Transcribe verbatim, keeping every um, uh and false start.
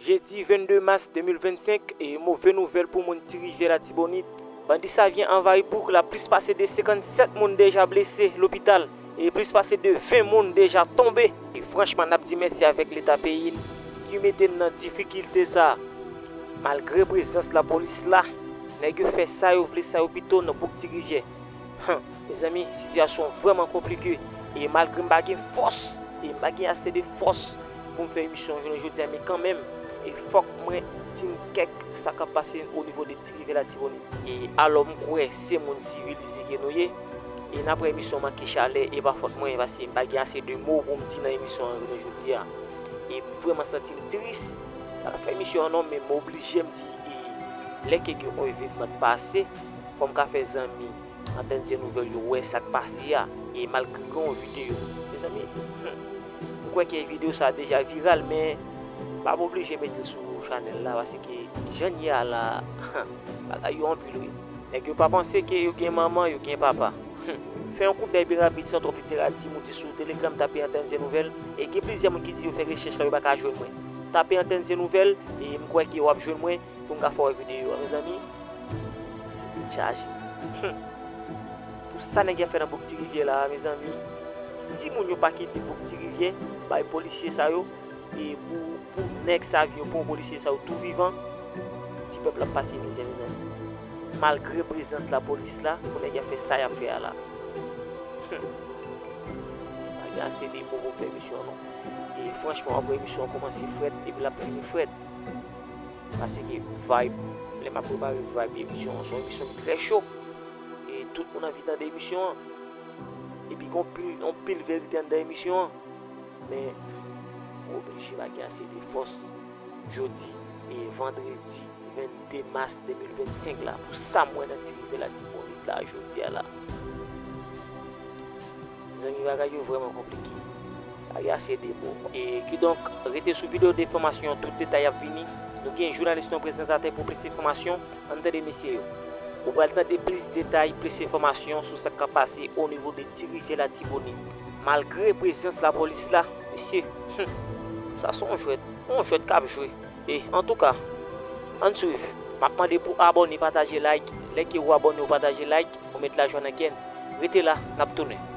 Jedi vennde mas de mil vennsenk, e move nouvèl pou moun Ti Rivyè Latibonit. Bandi Savyen anvayi bouk la, plis pase de senkannsèt moun deja blese lopital, e plis pase de ven moun deja tonbe. E franchman, n ap di mèsi avèk Leta peyi n ki mete n nan difikilte sa a. Malgre prezans lapolis la, nèg yo fè sa yo vle, sa yo pito nan bouk Ti Rivyè. Hum, mezanmi, sitiyasyon an vrèman konplike. E malgre m pa gen fòs, e m pa gen ase de fòs pou m fè emisyon jounen jodi a, men kanmenm, e fòk mwen di n kèk sa k ap pase o nivo de Ti Rivyè Latibonit. E alò, m kwè se moun sivilize ke nou ye. E n ap wè emisyon manke chalè, e pa fòt mwen, paske m pa gen ase de mo pou m di nan emisyon an jounen jodi a. E m vrèman santi m tris. M pa ka fè emisyon an non, men m oblije m di, e lè ke gen yon evenman k pase, fò m ka fè zanmi Antèn Zye Nouvèl yo wè sa k pase a, e malgre gen yon videyo. Mezanmi, hmm, m kwè ke videyo sa a deja viral, men pa oblije mete l sou chanèl la, paske jan n ye a la, bagay yo anpil wi. Nèg yo pa panse ke yo gen manman, yo gen papa. Hmm. Fè yon koudèy byen rapid, san twòp literati, moute sou Telegram, tape Antèn Zye Nouvèl, e gen plizyè moun ki di yo fè rechèch la, yo pa ka jwenn mwen. Tape Antèn Zye Nouvèl, e m kwè ke w ap jwenn mwen pou m ka fè w videyo a, mezanmi. Se tèt chaje. Hmm. Pou sa nèg y ap fè nan bouk Ti Rivyè la, mezanmi, si moun yo pa kite bouk Ti Rivyè bay polisye sa yo, e pou, pou nèg Savyen yo pran polisye sa yo tou vivan, ti pèp la ap pase mizè, mezanmi. Malgre prezans lapolis la, pou nèg y ap fè sa y ap fè a la. Hmm. Pa gen ase de mo pou m fè emisyon an non. E franchman, w ap wè emisyon an kòmanse frèt, epi l ap fini frèt. Paske vibe, lè m ap prepare vibe emisyon an, se yon emisyon ki trè cho. E tout moun anvi tande emisyon an. Epi gen yon pil, yon pil verite anndan emisyon an. Men, m oblije pa gen ase de fòs jodi, e vandredi vennde mas de mil vennsenk la, pou sa m wè nan Ti Rivyè Latibonit la, jodi a la. Mezanmi, bagay yo vrèman konplike. Pa gen ase de mo. E kidonk, rete sou videyo de enfòmasyon, tout detay ap vini. Nou gen jounalis nou, prezantatè pou plis enfòmasyon. Ann tande mesye yo. Ou pral tande plis detay, plis enfòmasyon sou sa k ap pase o nivo de Ti Rivyè Latibonit. Malgre prezans lapolis la, mesye, hmm, sa se yon jwèt, yon jwèt k ap jwe. E, antouka, ann swiv. M ap mande pou abòne, pataje, like. Lè ke ou abòne, ou pataje, like, ou met lajwa nan kè n. Rete la, n ap tounen.